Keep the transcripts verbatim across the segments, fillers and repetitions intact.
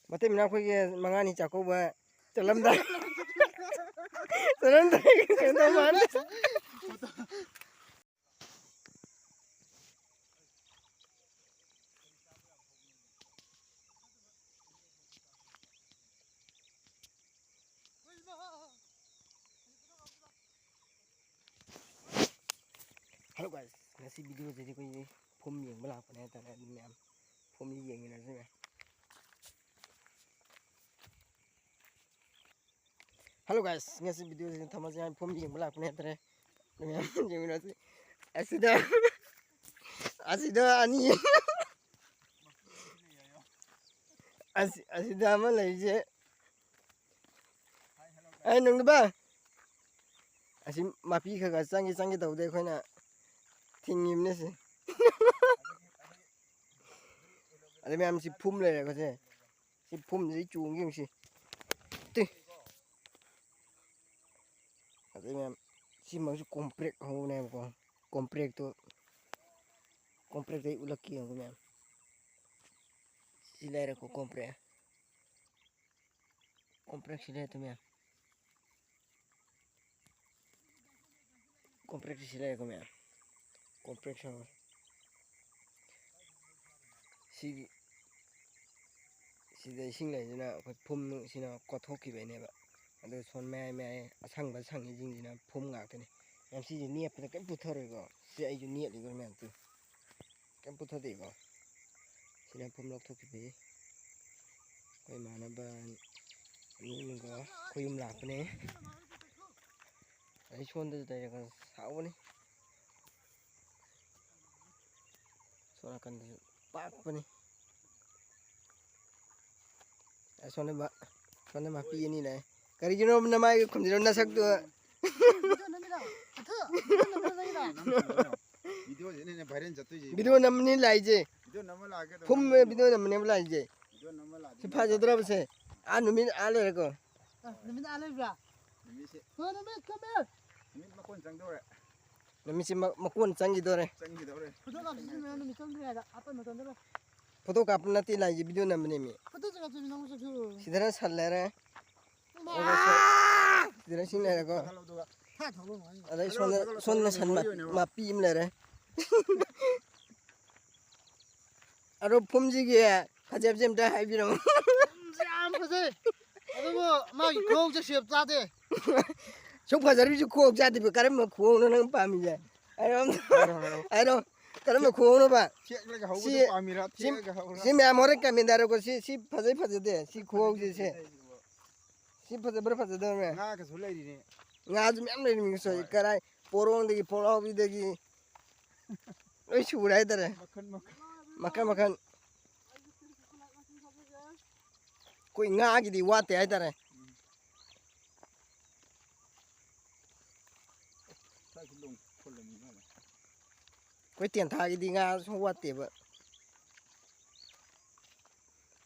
ꯃꯇꯩ ꯃꯅꯥꯎ ꯑꯩꯈꯣꯏꯒꯤ ꯃꯉꯥꯅꯤ ꯆꯥꯛꯀꯧꯕ ꯆꯠꯂꯝꯗꯥꯏ, ꯆꯠꯂꯝꯗꯥꯏ ꯀꯩꯅꯣ ꯇꯧ ꯃꯥꯜꯂꯦ꯫ Hello guys, ꯉꯁꯤ video ꯁꯤꯗꯤ ꯑꯩꯈꯣꯏꯒꯤ ꯐꯨꯝ ꯌꯦꯡꯕ ꯂꯥꯛꯄꯅꯦ ꯍꯥꯏꯇꯥꯔꯦ꯫ ꯑꯗꯨ ꯃꯌꯥꯝ ꯐꯨꯝꯁꯤ ꯌꯦꯡꯃꯤꯟꯅꯁꯤ ꯃꯌꯥꯝ꯫ Hello guys, ꯉꯁꯤ video ꯁꯤ ꯊꯝꯃꯁꯤ ꯍꯥꯏꯅ ꯐꯨꯝ ꯌꯦꯡꯕ ꯂꯥꯛꯄꯅꯦ ꯍꯥꯏꯇꯥꯔꯦ꯫ ꯑꯗꯨ ꯃꯌꯥꯝ ꯌꯦꯡꯃꯤꯟꯅꯁꯤ꯫ ꯑꯁꯤꯗ, ꯑꯁꯤꯗ ꯑꯅꯤ꯫ ꯑꯁꯤ, ꯑꯁꯤꯗ ꯑꯃ ꯂꯩꯔꯤꯁꯦ꯫ ꯑꯩ ꯅꯨꯡꯗꯕ꯫ ꯑꯁꯤ ꯃꯄꯤ ꯈꯔ ꯈꯔ ꯆꯪꯒꯦ ꯆꯪꯒꯦ ꯇꯧꯕꯗꯩ ꯑꯩꯈꯣꯏꯅ ꯊꯤꯡꯉꯤꯕꯅꯦ ꯁꯤ꯫ ꯑꯗꯩ ꯃꯌꯥꯝ ꯁꯤ ꯐꯨꯝ ꯂꯩꯔꯦꯀꯣ ꯁꯦ꯫ ꯁꯤ ꯐꯨꯝꯁꯤꯗꯩ ꯆꯣꯡꯒꯦ ꯌꯦꯡꯉꯨ ꯁꯤ꯫ ꯇꯨ꯫ ꯑꯗꯩ ꯃꯌꯥꯝ ꯁꯤꯃꯛꯁꯨ ꯀꯣꯝꯄ꯭ꯔꯦꯛ ꯍꯧꯕꯅꯦꯕꯀꯣ꯫ ꯀꯣꯝꯄ꯭ꯔꯦꯛꯇꯣ, ꯀꯣꯝꯄ꯭ꯔꯦꯛꯇꯩ ꯎꯠꯂꯛꯀꯦ ꯌꯦꯡꯉꯨꯀꯣ ꯃꯌꯥꯝ꯫ ꯁꯤ ꯂꯩꯔꯦꯀꯣ ꯀꯣꯝꯄ꯭ꯔꯦꯛ꯫ ꯀꯣꯝꯄ꯭ꯔꯦꯛꯁꯤ ꯂꯩꯔꯦ ꯃꯌꯥꯝ꯫ ꯀꯣꯝꯄ꯭ꯔꯦꯛꯁꯤ ꯁꯤ ꯂꯩꯔꯦꯀꯣ ꯃꯌꯥꯝ꯫ ꯀꯣꯝꯄ꯭ꯔꯦꯛ ꯁꯥꯡꯉꯣ꯫ ꯁꯤꯒꯤ, ꯁꯤꯗ ꯏꯁꯤꯡ ꯂꯩꯁꯤꯅ ꯑꯩꯈꯣꯏ ꯐꯨꯝꯁꯤꯅ ꯀꯣꯠꯊꯣꯛꯈꯤꯕꯩꯅꯦꯕ꯫ ꯑꯗꯨ ꯁꯣꯝ ꯃꯌꯥꯏ ꯃꯌꯥꯏ ꯑꯁꯪꯕ ꯁꯪꯉꯤꯁꯤꯡꯁꯤꯅ ꯐꯨꯝ ꯉꯥꯛꯇꯅꯤ꯫ ꯃꯌꯥꯝ ꯁꯤꯁꯦ ꯅꯦꯠꯄꯗ ꯀꯔꯤꯝ ꯄꯨꯊꯔꯣꯏꯀꯣ꯫ ꯁꯤ ꯑꯩꯁꯨ ꯅꯦꯠꯂꯤꯕ ꯃꯌꯥꯝꯁꯦ꯫ ꯀꯩꯝ ꯄꯨꯊꯗꯦꯀꯣ꯫ ꯁꯤꯅ ꯐꯨꯝ ꯂꯧꯊꯣꯛꯈꯤꯕꯒꯤ ꯑꯩꯈꯣꯏ ꯏꯃꯥꯟꯅꯕ ꯑꯅꯤ ꯑꯃꯒ ꯑꯩꯈꯣꯏ ꯌꯨꯝ ꯂꯥꯛꯄꯅꯦ꯫ ꯑꯩ ꯁꯣꯝꯗꯁꯨ ꯂꯩꯔꯒ ꯁꯥꯎꯕꯅꯤ꯫ ꯁꯣꯝ ꯅꯥꯀꯟꯗꯁꯨ ꯄꯥꯛꯄꯅꯤ꯫ ꯑꯁꯣꯝꯗ ꯃ-, ꯁꯣꯝꯗ ꯃꯄꯤ ꯑꯅꯤ ꯂꯩ꯫ ꯀꯔꯤꯒꯤꯅꯣ ꯅꯃꯥꯏꯒ ꯈꯨꯝꯖꯤꯜꯂꯣ ꯅꯁꯛꯇꯨ? ꯚꯤꯗꯤꯑꯣ ꯅꯝꯃꯤꯔꯣ? ꯑꯊꯨ, ꯚꯤꯗꯤꯑꯣ ꯅꯝꯃꯤꯔꯣ ꯅꯪꯒꯤꯔꯣ? ꯚꯤꯗꯤꯑꯣꯁꯤꯅꯅꯦ ꯚꯥꯏꯔꯦꯜ ꯆꯠꯇꯣꯏꯁꯦ ꯏꯕꯨꯡꯉꯣ꯫ ꯚꯤꯗꯤꯑꯣ ꯅꯝꯕꯅꯤ ꯂꯥꯛꯏꯁꯦ꯫ ꯚꯤꯗꯤꯑꯣ ꯅꯝꯕ ꯂꯥꯛꯀꯦ ꯇꯧꯕ ꯐꯨꯝ ꯅꯝꯕꯅꯦꯕ꯫ ꯚꯤꯗꯤꯑꯣ ꯅꯝꯕꯅꯦꯕ ꯂꯥꯛꯏꯁꯦ꯫ ꯚꯤꯗꯤꯑꯣ ꯅꯝꯕ ꯂꯥꯛꯑꯗꯤ ꯁꯤ ꯅꯝꯕ ꯐꯖꯗ꯭ꯔꯕꯁꯦ? ꯑꯥ, ꯅꯨꯃꯤꯠ ꯑꯥ ꯂꯩꯔꯦꯀꯣ꯫ ꯑꯥ, ꯅꯨꯃꯤꯠ ꯑꯥ ꯂꯩꯕ꯭ꯔꯥ? ꯅꯨꯃꯤꯠꯁꯦ꯫ ꯍꯣ, ꯅꯨꯃꯤꯠ, come here꯫ ꯅꯨꯃꯤꯠ ꯃꯀꯣꯟ ꯆꯪꯗꯧꯔꯦ꯫ ꯅꯨꯃꯤꯠꯁꯦ ꯃ-, ꯃꯀꯣꯟ ꯆꯪꯈꯤꯗꯧꯔꯦ꯫ ꯆꯪꯈꯤꯗꯧꯔꯦ꯫ ꯐꯣꯇꯣ ꯀꯥꯞꯁꯤ ꯅꯨꯃꯤꯠ ꯆꯪꯗ꯭ꯔꯤ ꯍꯥꯏꯗ, ꯑꯥꯄꯟ ꯃꯇꯣꯟꯗ ꯂꯩ꯫ ꯐꯣꯇꯣ ꯀꯥꯞꯄ ꯅꯠꯇꯦ ꯂꯥꯛꯏꯁꯦ, ꯚꯤꯗꯤꯑꯣ ꯅꯝꯕꯅꯦꯃꯤ꯫ ꯐꯣꯇꯣ ꯁꯤꯗꯅ ꯁꯟ ꯂꯩꯔꯦ꯫ ꯁꯤꯗꯅ ꯁꯤꯡ ꯂꯩꯔꯦꯀꯣ꯫ ꯑꯗꯩ ꯁꯣꯝꯗ, ꯁꯣꯝꯗꯅ ꯁꯟ ꯃ-, ꯃꯄꯤ ꯑꯃ ꯂꯩꯔꯦ꯫ ꯑꯗꯣ ꯐꯨꯝꯁꯤꯒꯤ ꯐꯖꯕꯁꯦ ꯑꯝꯇ ꯍꯥꯏꯕꯤꯔꯛꯑꯣ꯫ ꯐꯨꯝꯁꯦ ꯌꯥꯝ ꯐꯖꯩ꯫ ꯑꯗꯨꯕꯨ ꯃꯥꯒꯤ ꯈꯨꯍꯧꯁꯦ ꯁꯦꯞ ꯆꯥꯗꯦ꯫ ꯁꯨꯛ ꯐꯖꯔꯤꯕꯁꯨ ꯈꯨꯍꯧ ꯆꯥꯗꯕ ꯀꯔꯝꯕ ꯈꯨꯍꯧꯅꯣ ꯅꯪ ꯄꯥꯝꯃꯤꯁꯦ? ꯍꯥꯏꯔꯣ ꯑꯝꯇ꯫ ꯍꯥꯏꯔꯣ, ꯍꯥꯏꯔꯣ꯫ ꯍꯥꯏꯔꯣ꯫ ꯀꯔꯝꯕ ꯈꯨꯍꯧꯅꯣꯕ? ꯊꯦꯛꯂꯒ ꯍꯧꯕꯗꯣ ꯁꯤ, ꯄꯥꯝꯃꯤꯔꯥ? ꯁꯤ, ꯊꯦꯛꯑꯒ ꯍꯧꯔꯥ? ꯁꯤ ꯃꯌꯥꯝ ꯍꯣꯔꯦꯟ comment ꯍꯥꯏꯔꯣꯀꯣ꯫ ꯁꯤ, ꯁꯤ ꯐꯖꯩ ꯐꯖꯗꯦ꯫ ꯁꯤ ꯈꯨꯍꯧꯁꯦ ꯁꯦ꯫ ꯁꯤ ꯐꯖꯕ꯭ꯔꯥ ꯐꯖꯗꯕ꯭ꯔꯥ? ꯉꯥꯒꯁꯨ ꯂꯩꯔꯤꯅꯦ꯫ ꯉꯥꯁꯨ ꯃꯌꯥꯝ ꯂꯩꯔꯤꯅꯤ ꯉꯁꯤ꯫ ꯍꯣꯏ꯫ ꯀꯔꯥꯏ? ꯄꯣꯔꯣꯡꯗꯒꯤ, ꯄꯣꯛꯂꯥꯎꯕꯤꯗꯒꯤ ꯂꯣꯏ ꯁꯨꯔꯦ ꯍꯥꯏꯇꯥꯔꯦ꯫ ꯃꯈꯟ ꯃꯈꯟ꯫ ꯃꯈꯟ ꯃꯈꯟ꯫ ꯑꯩꯈꯣꯏ ꯉꯥꯒꯤꯗꯤ ꯋꯥꯠꯇꯦ ꯍꯥꯏꯇꯥꯔꯦ꯫ ꯎꯝ꯫ ꯁ꯭ꯋꯥꯏꯁꯤ ꯂꯣꯡ ꯐꯨꯜꯂꯝꯅꯤ ꯃꯥꯅ꯫ ꯑꯩꯈꯣꯏ ꯇꯦꯟꯊꯥꯒꯤꯗꯤ ꯉꯥ ꯁꯨꯝ ꯋꯥꯠꯇꯦꯕ꯫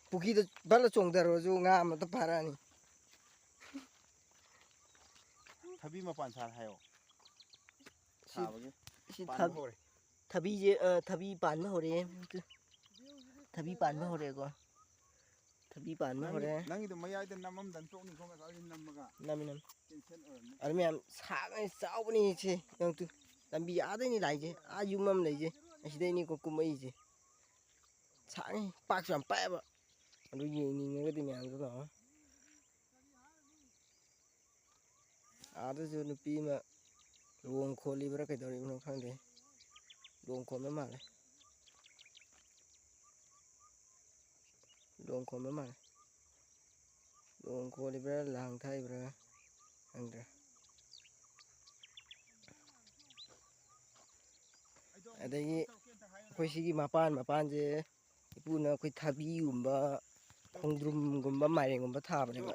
ꯄꯨꯈ꯭ꯔꯤꯗ ꯕꯠꯂ ꯆꯣꯡꯊꯔꯨꯔꯁꯨ ꯉꯥ ꯑꯃꯇ ꯐꯥꯔꯛꯑꯅꯤ꯫ ꯊꯕꯤ ꯃꯄꯥꯟ ꯁꯥꯔ ꯍꯥꯏꯌꯣ꯫ ꯁꯤ, ꯁꯥꯕꯒꯤ ꯁꯤ ꯄꯥꯟꯕ ꯊꯕꯤ, ꯍꯧꯔꯦ꯫ ꯊꯕꯤꯁꯦ, ꯑ, ꯊꯕꯤ ꯄꯥꯟꯕ ꯍꯧꯔꯛꯑꯦ꯫ ꯊꯕꯤ ꯄꯥꯟꯕ ꯍꯧꯔꯛꯑꯦꯀꯣ꯫ ꯊꯕꯤ ꯄꯥꯟꯕ ꯅꯪꯒꯤ-, ꯍꯧꯔꯦ꯫ ꯅꯪꯒꯤꯗꯣ ꯃꯌꯥꯏꯗ ꯅꯝꯃꯝꯗꯅ ꯇꯣꯛꯅꯤꯀꯣ, ꯉꯁꯥꯏ ꯅꯝꯃꯒ꯫ ꯅꯝꯃꯤ, ꯅꯝꯃꯤ꯫ Cancel ꯑꯣꯏꯔꯝꯅꯤ꯫ ꯑꯗꯨ ꯃꯌꯥꯝ ꯁꯥꯡꯉꯦ, ꯆꯥꯎꯕꯅꯤ ꯁꯤ꯫ ꯌꯦꯡꯉꯨ ꯇꯨ꯫ ꯂꯝꯕꯤ ꯑꯥꯗꯩꯅꯤ ꯂꯥꯛꯏꯁꯦ꯫ ꯑꯥ ꯌꯨꯝ ꯑꯃ ꯂꯩꯁꯦ꯫ ꯑꯁꯤꯗꯩꯅꯤꯀꯣ ꯀꯨꯝꯃꯛꯏꯁꯦ꯫ ꯁꯥꯡꯉꯤ, ꯄꯥꯛꯁꯨ ꯌꯥꯝ ꯄꯥꯛꯑꯦꯕ꯫ ꯑꯗꯨ ꯌꯦꯡꯅꯤꯡꯉꯒꯗꯤ ꯃꯌꯥꯝꯁꯨ ꯂꯥꯛꯑꯣ꯫ ꯑꯥꯗꯁꯨ ꯅꯨꯄꯤ ꯑꯃ ꯂꯨꯍꯣꯡ ꯈꯣꯠꯂꯤꯕ꯭ꯔꯥ ꯀꯩꯗꯧꯔꯤꯕꯅꯣ ꯈꯪꯗꯦ꯫ ꯂꯨꯍꯣꯡ ꯈꯣꯟꯕ ꯃꯥꯜꯂꯦ꯫ ꯂꯨꯍꯣꯡ ꯈꯣꯟꯕ ꯃꯥꯜꯂꯦ꯫ ꯂꯨꯍꯣꯡ ꯈꯣꯜꯂꯤꯕ꯭ꯔꯥ, ꯂꯥꯡ ꯊꯥꯛꯏꯕ꯭ꯔꯥ ꯈꯪꯗ꯭ꯔꯦ꯫ ꯑꯗꯒꯤ ꯑꯩꯈꯣꯏ ꯁꯤꯒꯤ ꯃꯄꯥꯟ, ꯃꯄꯥꯟꯁꯦ ꯏꯄꯨꯅ ꯑꯩꯈꯣꯏ ꯊꯕꯤꯒꯨꯝꯕ, ꯈꯣꯡꯗ꯭ꯔꯨꯝꯒꯨꯝꯕ, ꯃꯥꯏꯔꯦꯟꯒꯨꯝꯕ ꯊꯥꯕꯅꯦꯕ꯫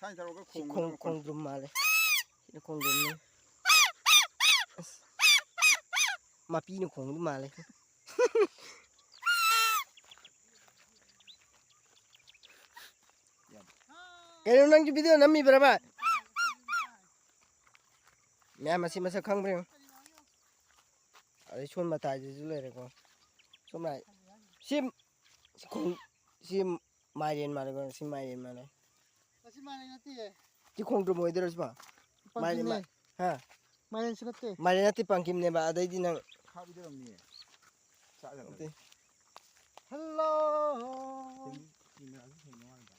ꯁꯥꯏꯟ ꯇꯧꯔꯒ ꯁꯤ ꯈꯣꯡ-, ꯈꯣꯡꯕꯗꯣ ꯃꯈꯣꯟ꯫ ꯈꯣꯡꯗ꯭ꯔꯨꯝ ꯃꯥꯜꯂꯦ꯫ ꯁꯤꯅ ꯈꯣꯡꯗ꯭ꯔꯨꯝꯅꯤ꯫ ꯑꯁ, ꯃꯄꯤꯅ ꯈꯣꯡꯕꯗꯨ ꯃꯥꯜꯂꯦ꯫ ꯀꯩꯅꯣ, ꯅꯪꯁꯨ video ꯅꯝꯃꯤꯕ꯭ꯔꯕ? ꯃꯌꯥꯝ ꯑꯁꯤ ꯃꯁꯛ ꯈꯪꯕ꯭ꯔꯥ ꯌꯦꯡꯉꯨ꯫ ꯑꯗꯩ ꯁꯣꯝ ꯃꯇꯥꯏꯗꯁꯨ ꯂꯩꯔꯦꯀꯣ꯫ ꯁꯣꯝ ꯅꯥꯀꯟ-, ꯁꯤ, ꯁꯤ ꯈꯣꯡ-, ꯁꯤ ꯃꯥꯏꯔꯦꯟ ꯃꯥꯜꯂꯦꯀꯣ, ꯁꯤ ꯃꯥꯏꯔꯦꯟ ꯃꯥꯜꯂꯦ꯫ ꯃꯁꯤ ꯃꯥꯏꯔꯦꯟ ꯅꯠꯇꯦ꯫ ꯁꯤ ꯈꯣꯡꯗ꯭ꯔꯨꯝ ꯑꯣꯏꯗꯣꯏꯔꯣ ꯁꯤꯕꯣ? ꯄꯥꯡꯒꯤꯝꯅꯦ꯫ ꯃꯥꯏꯔꯦꯟ ꯃꯥ-, ꯍꯥ? ꯃꯥꯏꯔꯦꯟꯁꯨ ꯅꯠꯇꯦ꯫ ꯃꯥꯏꯔꯦꯟ ꯅꯠꯇꯦ, ꯄꯥꯡꯒꯤꯝꯅꯦꯕ꯫ ꯑꯗꯩꯗꯤ ꯅꯪ ꯈꯥꯕꯤꯗꯧꯔꯝꯅꯤꯌꯦ꯫ ꯆꯥꯛ ꯌꯥꯝ ꯅꯠꯇꯦ꯫ ꯍꯜꯂꯣ꯫ ꯊꯦꯡ-, ꯊꯦꯡꯅꯔꯁꯨ ꯊꯦꯡꯅ ꯃꯥꯟꯕ꯫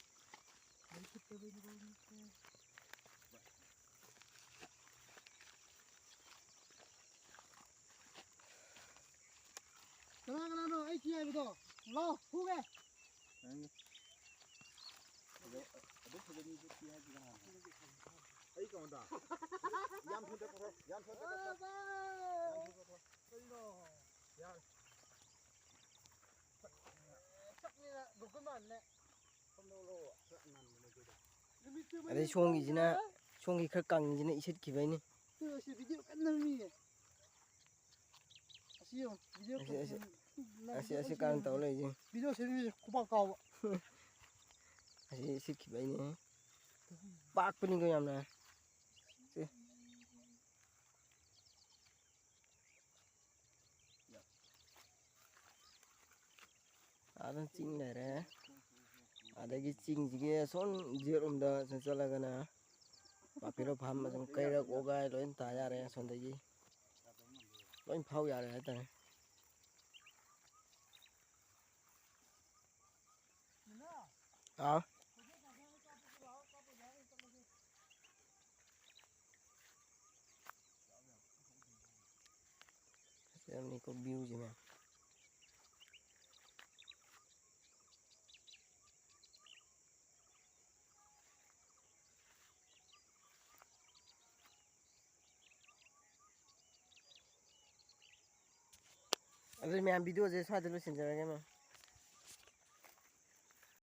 ꯀꯅꯥ ꯀꯅꯥꯅꯣ ꯑꯩ ꯊꯤ ꯍꯥꯏꯕꯗꯣ? ꯂꯥꯎ, ꯐꯨꯒꯦ꯫ ꯅꯪ ꯑꯗꯨ, ꯑꯗꯨ ꯐꯖꯕꯤꯗꯨ ꯊꯤ ꯍꯥꯏꯁꯤ ꯀꯅꯥꯅꯣ? ꯑꯩ ꯀꯩꯅꯣꯗ꯫ ꯌꯥꯝ ꯊꯨꯅ ꯆꯠꯈ꯭ꯔꯣ, ꯌꯥꯝ ꯊꯨꯅ ꯆꯠꯈ꯭ꯔꯣ꯫ ꯌꯥꯝ ꯊꯨꯅ ꯆꯠꯈ꯭ꯔꯣ꯫ ꯀꯩꯅꯣ? ꯌꯥꯔꯦ꯫ ꯁꯛꯅꯤꯅ ꯒꯨꯒꯜ ꯃꯥꯟꯅꯦ꯫ ꯑꯗꯩ ꯁꯣꯝꯒꯤꯁꯤꯅ, ꯁꯣꯝꯒꯤ ꯈꯔ ꯀꯪꯉꯤꯁꯤꯅ ꯏꯁꯤꯠꯈꯤꯕꯩꯅꯤ꯫ ꯇꯨ, ꯑꯁꯤ ꯚꯤꯗꯤꯑꯣ ꯀꯟꯅ ꯅꯝꯃꯤꯌꯦ꯫ ꯑꯁꯤ ꯌꯦꯡꯉꯣ, ꯚꯤꯗꯤꯑꯣ ꯑꯁꯤ, ꯑꯁꯤ, ꯀꯟꯅ ꯑꯁꯤ, ꯑꯁꯤ ꯀꯟꯅ ꯇꯧ ꯂꯩꯁꯦ꯫ ꯚꯤꯗꯤꯑꯣ ꯁꯦꯝꯃꯤꯁꯦ ꯈꯨꯄꯥꯛ ꯀꯥꯎꯕ꯫ ꯑꯁꯤ ꯏꯁꯤꯠꯈꯤꯕꯩꯅꯦ꯫ ꯄꯥꯛꯄꯅꯤꯀꯣ ꯌꯥꯝꯅ꯫ ꯁꯤ꯫ ꯑꯥꯗ ꯆꯤꯡ ꯂꯩꯔꯦ꯫ ꯑꯗꯒꯤ ꯆꯤꯡꯁꯤꯒꯤ ꯑꯁꯣꯝ ꯌꯦꯠꯂꯣꯝꯗ ꯆꯠꯂꯒꯅ ꯄꯥꯄꯤꯔꯣ ꯐꯥꯝ, ꯑꯗꯨꯝ ꯀꯩꯔꯛ ꯋꯥꯒꯥꯏ ꯂꯣꯏ ꯇꯥ ꯌꯥꯔꯦ ꯑꯁꯣꯝꯗꯒꯤ꯫ ꯂꯣꯏ ꯐꯥꯎ ꯌꯥꯔꯦ ꯍꯥꯏꯇꯥꯔꯦ꯫ ꯍꯥꯎ꯫ ꯐꯖꯔꯝꯅꯤꯀꯣ view ꯁꯦ ꯃꯌꯥꯝ꯫ ꯑꯗꯨꯗꯤ ꯃꯌꯥꯝ, video ꯁꯦ ꯁ꯭ꯋꯥꯏꯗ ꯂꯣꯏꯁꯤꯟꯖꯔꯒꯦ ꯃꯌꯥꯝ꯫